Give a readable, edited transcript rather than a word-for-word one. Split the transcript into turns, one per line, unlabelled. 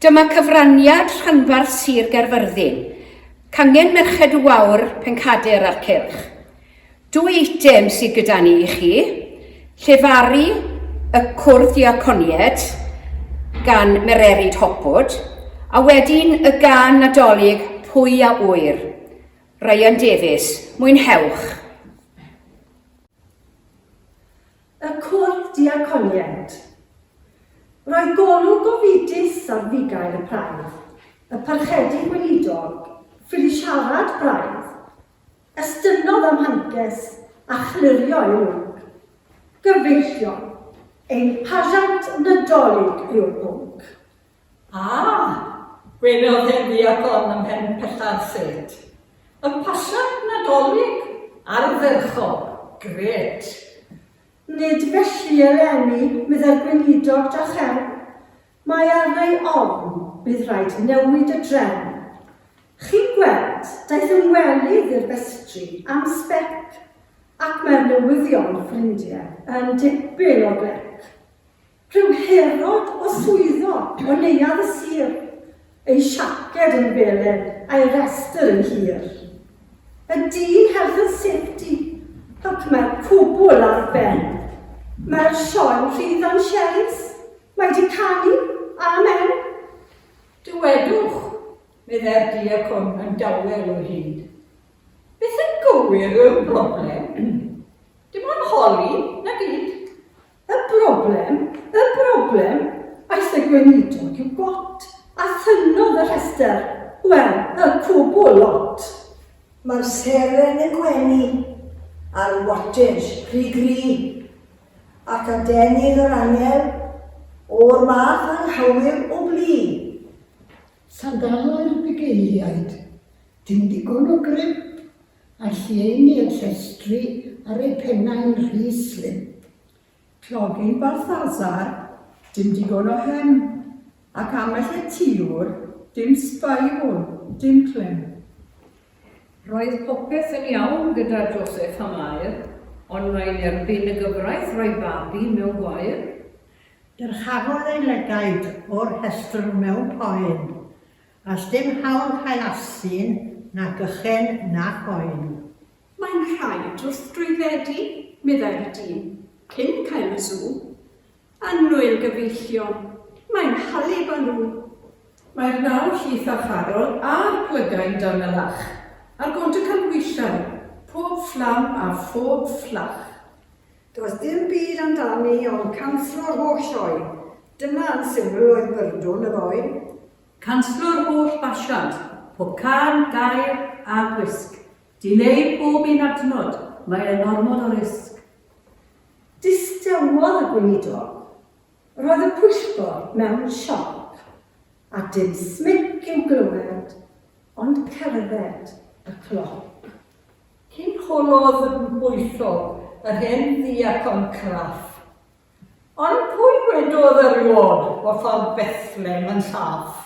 Dyma cyfraniad rhanbarth Sir Gaerfyrddin, cangen Merched y Wawr, Pencader a'r Cylch. Dwy eitem sydd gyda ni i chi, llefaru y Cwrdd Diaconied gan Mererid Hopwood, a wedyn y gân Nadolig Pwy a Ŵyr, Ryan Davies. Mwynhewch!
Y Cwrdd Diaconiaid. Roedd golwg gofidus ar fugail y praidd, y Parchedig Gweinidog, ffili siarad braidd. Estynnodd am hances a chlirio ei lwnc. Gyfeillion, ein pasiant Nadolig yw'r pwnc.
Ah! Gwenodd hen ddiacon ym mhen pella'r sêt. Y pasiant Nadolig? Ardderchog! Grêt!
Nid felly eleni, meddai'r gweinidog drachefn. Mae arna i ofn bydd rhaid newid y drefn. Chi'n gweld, daeth ymwelydd i'r festri am sbec, ac mae'r newyddion, ffrindie, yn dipyn o glec. Rhyw herod o swyddog o neuadd y sir, ei siaced yn felen a'i restr yn hir. Y dyn health and safety, ac mae'r cwbl ar ben. Mae'r sioe'n rhy ddansherus, mae 'di canu, amen.
Dywedwch, meddai'r diacon yn dawel o hyd. Beth yn gywir yw'r broblem? Dim ond holi, 'na gyd.
Y broblem, y broblem, aeth y gweinidog i'w got, a thynnodd y rhestr, wel, y cwbl lot.
Mae'r seren yn gwenu, a'r wattage rhy gry, ac adenydd yr angel o'r math anghywir o blu.
Sandalau'r bugeiliaid, dim digon o grip, A'r llieini y llestri ar eu pennau'n rhy slip.
Clogyn Balthasar, dim digon o hem, ac ambell lletywr, dim spy-hole, dim clem.
Roedd popeth yn iawn gyda Joseff a Mair, ond mae'n erbyn y gyfraith rhoi babi mewn gwair.
Dyrchafodd ei lygaid o'r rhestr mewn poen, A sdim hawl cael asyn na gychen na choen.
Mae'n rhaid wrth drwyddedu, meddai'r dyn, cyn cael y sw. Annwyl gyfeillion, mae'n halibalŵ.
Mae'r naw llith a charol a'r plygain dan y lach, A'r gont y canhwyllau, pob fflam a phob fflach.
Does dim byd amdani ond canslo'r holl sioe, dyna yn syml oedd byrdwn y boi.
Canslo'r holl basiant, pob cân, gair a gwisg. Dileu pob un adnod, mae e'n ormod o risg.
Distawodd y gweinidog. Roedd y pwyllgor mewn sioc, a dim smic i'w glywed ond cerdded y cloc.
Cyn holodd yn bwyllog yr hen ddiacon craff. Ond pwy wedodd erioed fod ffordd Bethlem yn saff?